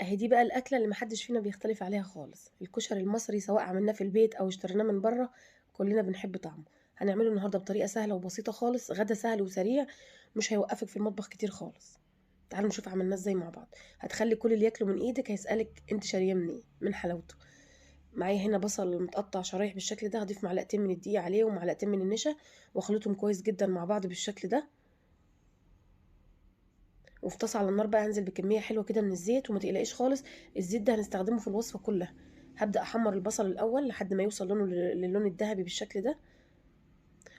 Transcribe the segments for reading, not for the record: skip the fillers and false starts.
أهي دي بقى الأكلة اللي ما حدش فينا بيختلف عليها خالص، الكشري المصري سواء عملناه في البيت أو اشتريناه من بره كلنا بنحب طعمه. هنعمله النهارده بطريقة سهلة وبسيطة خالص، غدا سهل وسريع مش هيوقفك في المطبخ كتير خالص. تعالوا نشوف عملناه ازاي مع بعض. هتخلي كل اللي ياكله من ايدك هيسألك انت شاريه منين من حلاوته. معايا هنا بصل متقطع شرايح بالشكل ده، هضيف معلقتين من الدقيق عليه ومعلقتين من النشا واخلطهم كويس جدا مع بعض بالشكل ده. وفي طاسه على النار بقى هنزل بكمية حلوة كده من الزيت، وما تقلقيش خالص الزيت ده هنستخدمه في الوصفة كلها. هبدا احمر البصل الاول لحد ما يوصل لونه للون الذهبي بالشكل ده،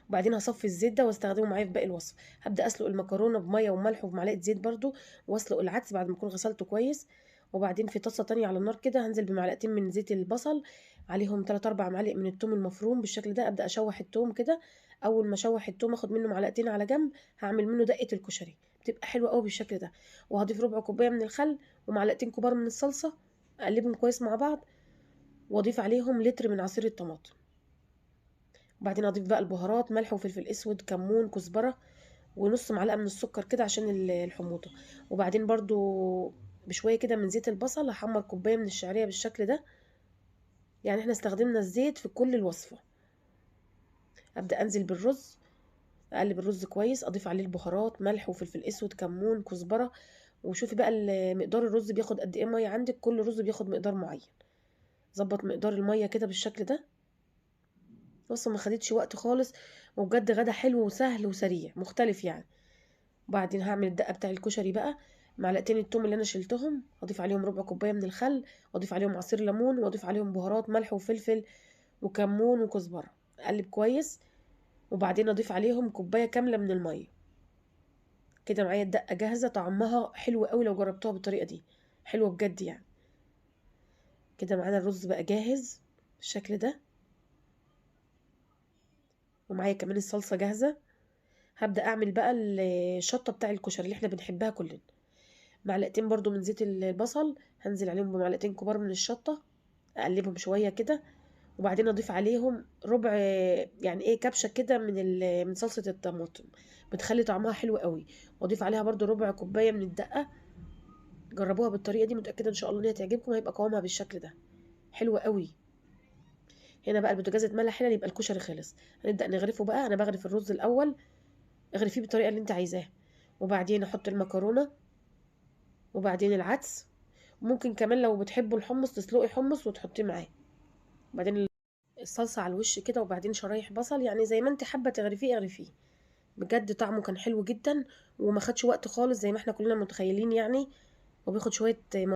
وبعدين هصفي الزيت ده واستخدمه معايا في باقي الوصفة. هبدا اسلق المكرونه بميه وملح وبمعلقه زيت برده، واسلق العدس بعد ما اكون غسلته كويس. وبعدين في طاسه تانية على النار كده هنزل بمعلقتين من زيت البصل، عليهم 3 4 معالق من الثوم المفروم بالشكل ده. ابدا اشوح الثوم كده، اول ما اشوح الثوم اخد منه معلقتين على جنب، هعمل منه دقه الكشري بتبقى حلوة قوي بالشكل ده. وهضيف ربع كوباية من الخل ومعلقتين كبار من الصلصه، اقلبهم كويس مع بعض، واضيف عليهم لتر من عصير الطماطم. وبعدين اضيف بقى البهارات، ملح وفلفل اسود، كمون، كزبره، ونص معلقه من السكر كده عشان الحموضة. وبعدين برضو بشوية كده من زيت البصل هحمر كوباية من الشعرية بالشكل ده. يعني احنا استخدمنا الزيت في كل الوصفة. ابدا انزل بالرز، اقلب الرز كويس، اضيف عليه البهارات، ملح وفلفل اسود، كمون، كزبره. وشوفي بقى مقدار الرز بياخد قد ايه مية عندك، كل رز بياخد مقدار معين. ظبط مقدار المية كده بالشكل ده. بصوا ما خدتش وقت خالص، وبجد غدا حلو وسهل وسريع مختلف يعني. وبعدين هعمل الدقة بتاع الكشري بقى، معلقتين التوم اللي انا شلتهم اضيف عليهم ربع كوباية من الخل، واضيف عليهم عصير ليمون، واضيف عليهم بهارات، ملح وفلفل وكمون وكزبره، اقلب كويس. وبعدين اضيف عليهم كوباية كاملة من المية. كده معايا الدقة جاهزة، طعمها حلو قوي لو جربتوها بالطريقة دي، حلوة بجد يعني. كده معانا الرز بقى جاهز بالشكل ده، ومعايا كمان الصلصه جاهزة. هبدا اعمل بقى الشطه بتاع الكشري اللي احنا بنحبها كلنا. معلقتين برضو من زيت البصل هنزل عليهم بمعلقتين كبار من الشطه، اقلبهم شوية كده، وبعدين اضيف عليهم ربع يعني ايه كبشة كده من صلصه الطماطم، بتخلي طعمها حلو قوي. واضيف عليها برضو ربع كوباية من الدقة. جربوها بالطريقة دي، متاكدة ان شاء الله ان هي تعجبكم، هيبقى قوامها بالشكل ده حلو قوي. هنا بقى البوتاجاز اتملى حلل، يبقى الكشري خلص. هنبدا نغرفه بقى. انا بغرف الرز الاول، اغرفيه بالطريقة اللي انت عايزاها، وبعدين احط المكرونه، وبعدين العدس. ممكن كمان لو بتحبوا الحمص تسلقي حمص وتحطيه معاه. وبعدين الصلصه على الوش كده، وبعدين شرايح بصل، يعني زي ما انت حابة تغرفيه اغرفيه. بجد طعمه كان حلو جدا وما خدش وقت خالص زي ما احنا كلنا متخيلين يعني، وبياخد شوية